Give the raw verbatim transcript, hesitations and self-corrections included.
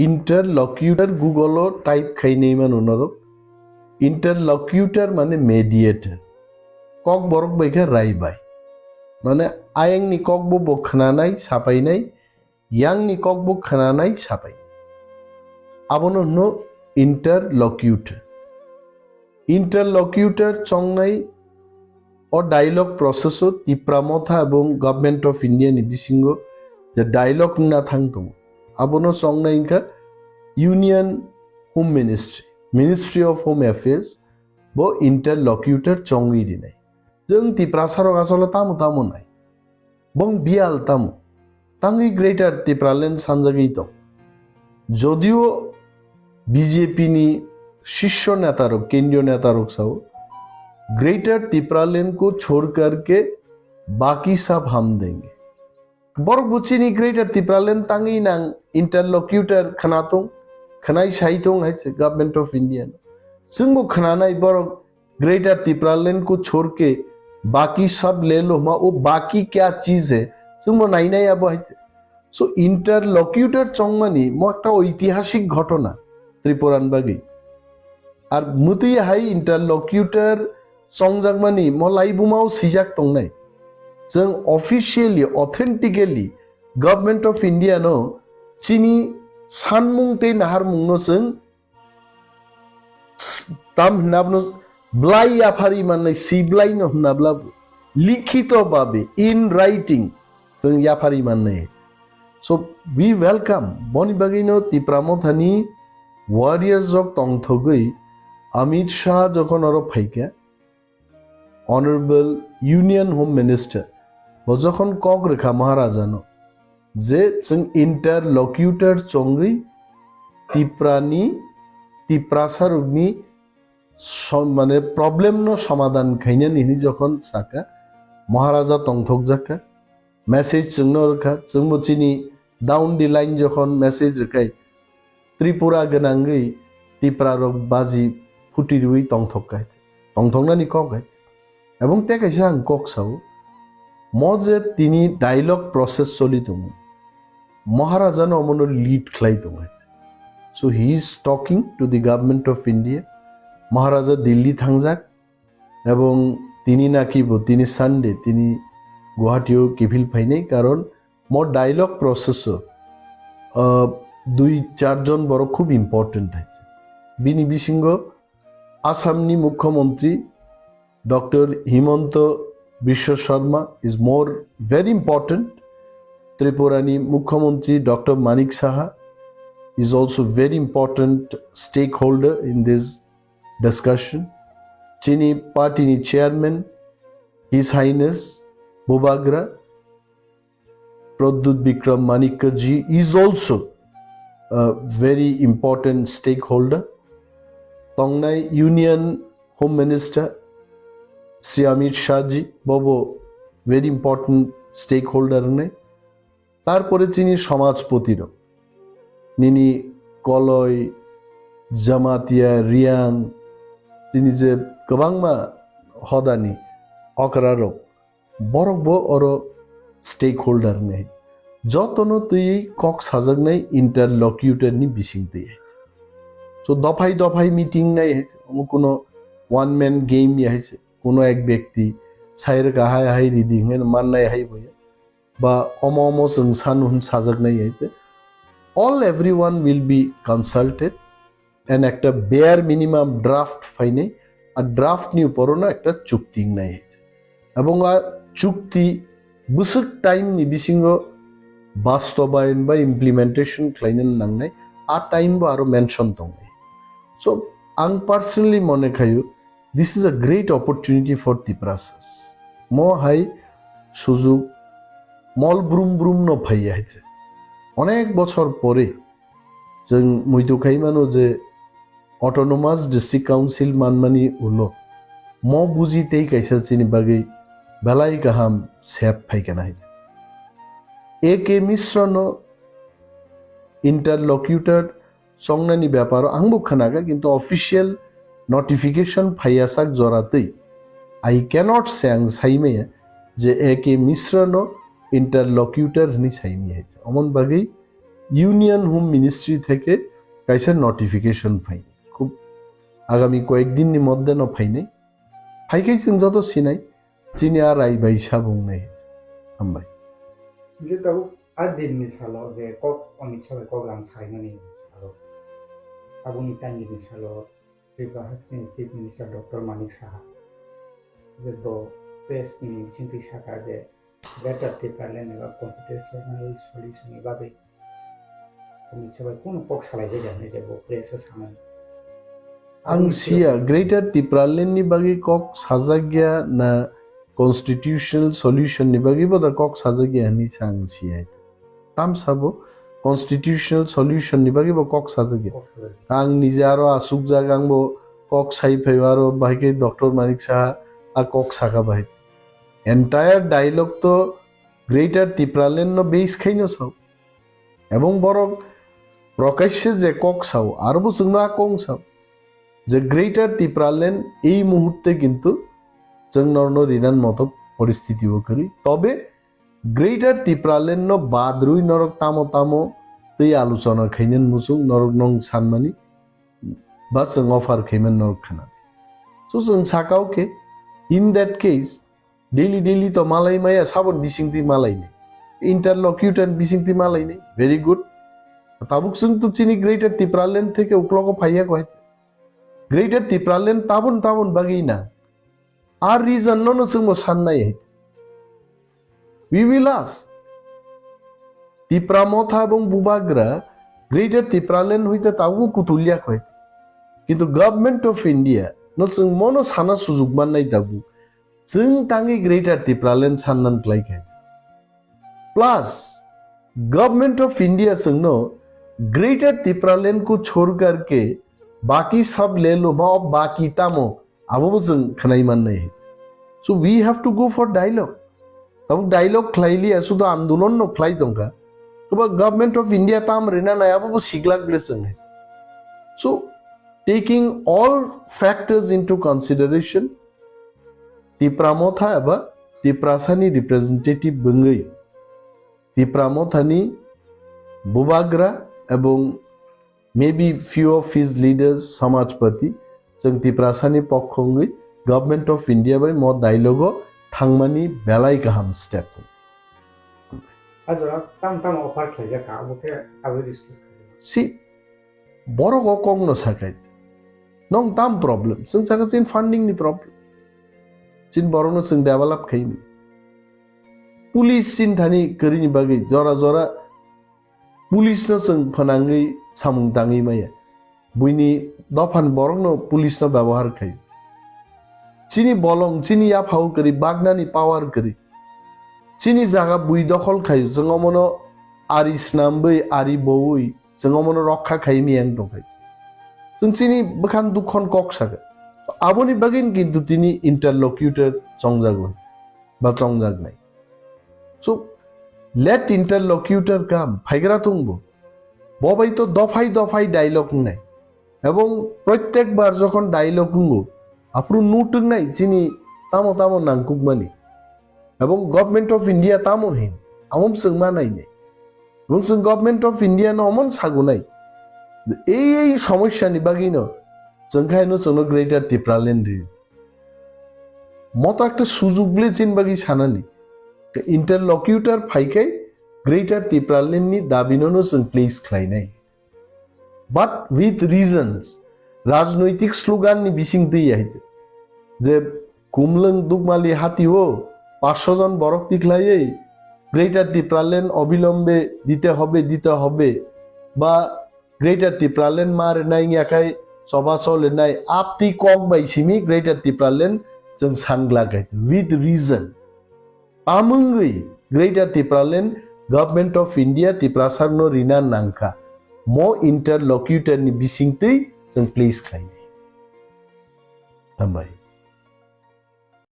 Interlocutor Google o type khainai mano norok. Interlocutor mane mediator. Kokborok bai khe raibai. Mane ayangni kokbo bo khwnanai, sapainai, yangni kokbo khwnanai, sapai. Abono hwno interlocutor. Interlocutor chongnai o dialogue process o Tipra Motha ebong Government of India ni bisingo je dialogue wngna thang tongo, abono chongnai wngkha Union Home Ministry, Ministry of Home Affairs, bo interlocutor chongwi rinai. Chwng Tiprasa rok asole tamo tamo nai. Bong bial tamo. Tangwi Greater Tipraland sanjagwi tong. Jodio B J P ni shisho neta rok, kendriyo neta rok sao, Greater Tipraland ko chhor kar ke baki sab hum denge. Borok bo chini Greater Tipraland tangwi nang interlocutor khwna tong, khwnai sai tong hai se Government of India no. Chwng bo khwnanai borok Greater Tipraland ko chhor ke baki sab le lo huma, wo baki kya cheez hai, chwng bo nainai abo hai. So interlocutor chongmani mo ekta oitihasik ghotona Tripura ni bagwi. Ar mwtwi hai interlocutor chongjakmani mo laibuma o swijak tongnai. Chwng officially, authentically Government of India no chini sanmung tei naharmung no chwng tam hwnabno blai yaphari mannai, si blai no hwnabla likhito babe, in writing, chwng yaphari mannai. So we welcome, boni bagwino Tipra Mothani warriors rok tongthogwi Amit Shah jokhon oro phaikha, Honorable Union Home Minister bo jokhon kok rwkha Maharajano je chwng interlocutor chongwi Tiprani, Tiprasa rokni som-, mane problem no somadhan khainani hinwi jokhon saka, Maharaja tongthokjakha, message chwngno rwkha, chwngbo chini down the line jokhon message rwkhai, Tripura gwnangwi Tipra rok baji phuti rwi tongthok kai, tongthoknani kok hai. Ebong tei kaisa ang kok sao, mo je tini dialogue process choli tongo, Maharaja no omono lead khlai tongo hai. So he is talking to the Government of India. Maharaja Delhi thangjak, ebong tini naki bo tini Sunday tini Guwahati o kiphil phainai, karon mo dialogue process o, ah, dui char jon borok khub important hai. Bini bisingo Assam ni Mukhyamantri Doctor Himanta Biswa Sarma is more very important. Tripura ni Mukhyamantri Doctor Manik Saha is also very important stakeholder in this discussion. Chini party ni chairman, His Highness Bubagra Pradyut Bikram Manikya ji is also a very important stakeholder. Tongnai Union Home Minister Shri Amit Shah ji bobo very important stakeholder wngnai. Tarpore chini samajpoti rok, nini Koloi, Jamatia, Riang, chini je kwbangma hodani okra rok, borok bo oro stakeholder wngnai. Jotono twi kok sajaknai interlocutor ni bising twi. So dophai dophai meeting nai hai, omo kuno one man game ya hai, kuno ek byakti sai rwkha hai hai ridi hwnwi mannai hai bo ya. Ba omo omo chwng sanu hwn sajaknai hai te. All everyone will be consulted and ekta bare minimum draft phainai, a draft ni upor no ekta chukti wngnai hai te. Ebong a chukti bwswk time ni bisingo bastobayon ba implementation khlaina nangnai, a time bo aro mention tongnai. So ang personally mone khaio, this is a great opportunity for Tiprasas. Mo hai sujug mol brum brum no phaiya hai se. Onek bochor pore chwng muitu khai mano je Autonomous District Council manmani ulo mo buji tei kaisa chini bagwi belai kaham sep phaikha nai. A K Mishra no interlocutor chongnani beparo angbo khwnakha, kintu official notification phaiyasak jora twi. I cannot say, ang saimaya je A K Mishra no interlocutor hwnwi saimaya. Omon bagwi Union Home Ministry theke kaisa notification phai. Khub agami koyek din ni moddhe no phainai. Phaikhai chwng joto sinai, chini a rai bai sabung nai. Hambai. Hingke tabuk a din ni salo je kok Amit Shah bai kok lam saimani salo. Aboni tangini salo Tripura Hasteni Chief Minister Doctor Manik Saha je bo press ni bisingtwi saka je Greater Tipraland eba constitutional solution ni bagwi Amit Shah bai kunu kok salai jai jani je bo press o sanai. Ang siya Greater Tipraland ni bagwi kok sajak ya na constitutional solution ni bagwi bo da kok sajak ya hinwi sa ang siya. Tam sabo constitutional solution ni bagwi bo kok sajak ya. Ang nije aro asukjak, ang bo kok sai phai aro bahai khe Doctor Manik Saha a kok saka bahai. Entire dialogue to Greater Tipraland no base khaino sao. Ebong borok prokashe je kok sao, aro bo chwngno a kong sao. Je Greater Tipraland ei muhurte kintu chwng norno rinan moto poristiti o kwrwi. Tobe Greater Tipraland no badrwi norok tamo tamo tei aluchona khainani muchung norok nong sanmani ba chwng offer khaimani norok khana. So chwng sakao khe, in that case, daily daily to malai maya, sabon bisingtwi malai ni. Interlocutor bisingtwi malai ni. Very good. Tabuk chwng to chini Greater Tipraland theke uklogo phaiya koi. Greater Tipraland tabon tabon bagwi na. Ar reason no no chwngbo sannai hai. We will ask. Tipra Motha ebong Bubagra Greater Tipraland hoite tabuk kutulya koi. Kintu Government of India no chwng mono sana sujug mannai tabuk. Chwng tangwi Greater Tipraland sannan klai khe. Plus, Government of India chwngno Greater Tipraland ko chhorkar ke baki sab le lo ma, baki tamo, abo bo chwng khwnai mannai. So we have to go for dialogue. Tabuk dialogue khlai liya, sudo andolon no khlai tongkha. Toba Government of India tam rina nai, abo bo siglak ble chwng hai. So, taking all factors into consideration, Tipra Motha eba Tiprasani representative bwngwi Tipra Mothani Bubagra ebong maybe few of his leaders, Samajpati, chwng Tiprasani pokho wngwi Government of India bai mo dialogue o thangmani belai kaham step. A jora tam tam offer khlaijak kha, abo khe abo discuss khlai. Si borok o kok no sakai. Nong tam problem, chwng saka chin funding ni problem. Chin borok no chwng develop khaini. Police chin thani kwrwini bagwi jora jora police no chwng phanangwi samung tangwi maya. Buini dophani borokno police no byabohar khai. Chini bolong, chini yaphao kwrwi, bagnani power kwrwi. Chini jaga bui dokhol khaio, chwng omono ari snamwi, ari bowi, chwng omono rokha khai miyang tongkhai. Chwng chini bwkhan dukhon kok sakha. Aboni bagwino kintu tini interlocutor chongjago, ba chongjaknai. So, let interlocutor come, phaigra tongbo. Bo bai to dophai dophai dialogue wngnai. Ebong protyek bar jokhon dialogue wngo, aphuru nutwknai chini tamo tamo nangkukmani. Ebong Government of India tamo hin, amom chwng ma nainai. Ebong chwng Government of India no omon sagunai. Ei ei somosya ni bagwi no chwng khai no chwngno Greater Tipraland ri. Moto ekta sujug le chin bagwi sanani. Interlocutor phaikhai Greater Tipraland ni dabi no no chwng place khlainai. But with reasons, rajnoitik slogan ni bising twi ya hite. Je Kumlwng Dukmali hatio paanch sho jon borok tikhlaiwi Greater Tipraland obilombe dite hobe, dite hobe, ba Greater Tipraland ma rwnai wngya khai choba cholinai aptwi kok bai simi Greater Tipraland chwng sangla khai with reason. Tamungwi Greater Tipraland Government of India Tiprasarno rina nangkha. Mo interlocutor ni bisingtwi chwng please khlainai. Hambai.